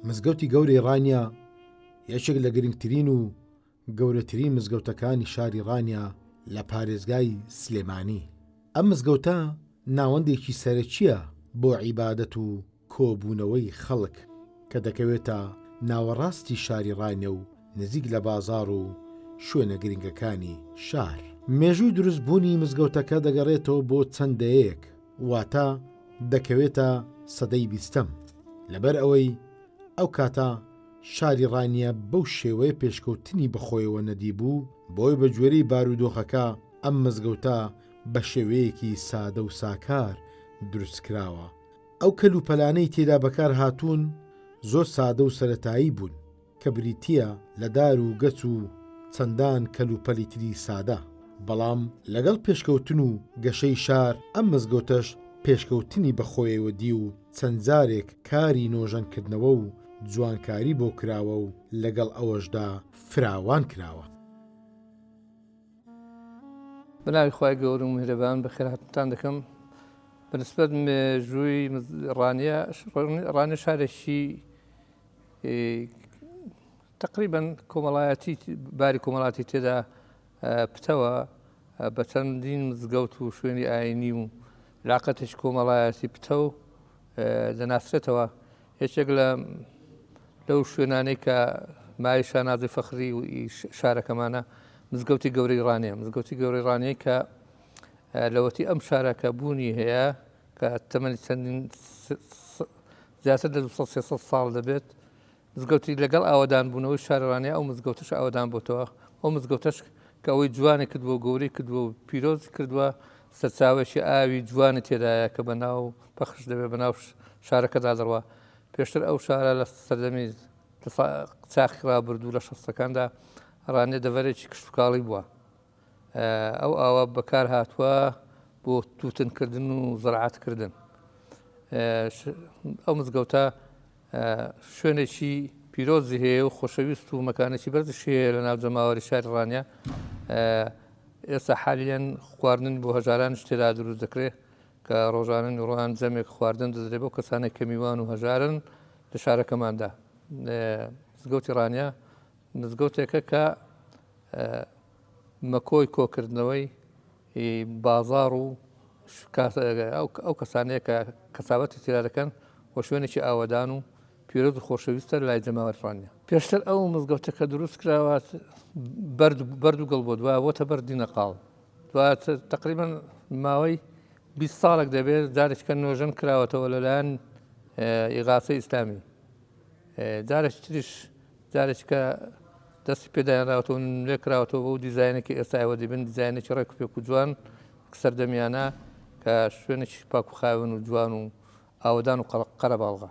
مزگەوتی گەورەی ڕانیە یەکێک لە گرنگترین و گەورەترین مزگەوتەکانی شاری ڕانیە لە پارێزگای سلێمانی. ئەم مزگەوتە ناوەندێکی سەرەکییە بۆ عیبادەت و کۆبوونەوەی خەڵک کە دەکەوێتە ناوەڕاستی شاری ڕانیە و نزیک لە بازاڕ و شوێنە گرنگەکانی شار. مێژووی دروستبوونی مزگەوتەکە دەگەڕێتەوە بۆ چەند دەیەیەک، واتە دەکەوێتە سەدەی بیستەم، لەبەر ئەوەی ئەو کاتە شاری ڕانیە بەو شێوەیە پێشکەوتنی بەخۆیەوە نەدیبوو، بۆیە بەگوێرەی بارودۆخەکە ئەم مزگەوتە بە شێوەیەکی سادە و ساکار دروستکراوە. ئەو کەلوپەلانەی تێدا بەکارهاتوون زۆر سادە و سەرەتایی بوون کە بریتییە لە دار و گەچ و چەندان کەلوپەلی تری سادە، بەڵام لەگەڵ پێشکەوتن و گەشەی شار ئەم مزگەوتەش پێشکەوتنی بەخۆیەوە دی و چەند جارێک کاری نۆژەنکردنەوە و جوانکاری بۆ کراوە و لەگەڵ ئەوەشدا فراوان کراوە. بەناوی خوای گەورە و میهرەبان بەخێرهاتنتان دەکەم. بەنسبەت مێژووی ڕانیە، ڕانیە شارێکی تقریبا کۆمەڵایەتی باری کۆمەڵاتی تێدا پتەوە بە چەندین مزگەوت و شوێنی ئاینی و لاقەتێکی کۆمەڵایەتی پتەو دەناسرێتەوە یەکێک لە لەو شوێنانەی کە مای شانازی فەخری و شارەکەمانە مزگەوتی گەورەی ڕانیە مزگەوتی گەورەی ڕانیە کە لەوەتی ئەم شارەکە بوونی هەیە کە تەمەنی چەندین زیاتر لە 200 ساڵ دەبێت مزگەوتی لەگەڵ ئاوەدان بوونەوەی شاری ڕانیە ئەو مزگەوتەش ئاوەدان بۆتەوە، ئەو مزگەوتەش کە ئەوەی جوانی کردووە و گەورەی کردووە و پیرۆزی کردووە سەرچاوەیەکی ئاوی جوانی تێدایە کە بە ناو پەخش دەبێت بە ناو شارەکەدا دەڕوا. پێشتر ئەو شارە لە سەردەمی چاخی ڕابردوو لە شەستەکاندا ڕانیە دەڤەرێکی کشتوکاڵی بووە. ئەو ئاوە بەکار هاتووە بۆ تووتنکردن و زەرعەتکردن. ئەو مزگەوتە شوێنێکی پیرۆزی هەیە و خۆشەویست و مەکانێکی بەرزشی هەیە لە ناو جەماوەری شاری ڕانیە. ئێستا حالیەن خواردن بۆ هەژارانیش تێدا دروست دەکرێت کە ڕۆژانە نیوەڕۆیان جەمێک خواردن دەدرێت بۆ کەسانێک کە میوان و هەژارن لە شارەکەماندا. مزگەوتی ڕانیە مزگەوتێکە کە مەکۆی کۆکردنەوەی بازاڕ و ئەو کەسانەیە کە کەسابەتی تێدا دەکەن و شوێنێکی ئاوەدان و پیرۆز و خۆشەویستە لای جەماوەری ڕانیە. پێشتر ئەو مزگەوتە کە دروست کراوە بەرد بەرد و گڵ بوو دوای بۆتە بەردی نەقاڵ دواتر تقریبا ماوەی 20 ساڵێک دەبێت جارێککە نۆژەن کراوەتەوە لەلایەن ئیغاسەی ئیسلامی جارێکی تریش جارێکیکە دەستی پێ دانراوەتەوە نوێ کراوەتەوە بەو دیزاینێکی ئێستا ئێوە دەبن دیزاینێکی ڕێک و پێک و جوان سەردەمیانە کە شوێنێکی پاک و خاوێن و جوان و ئاوەدان و قەرەباڵغە.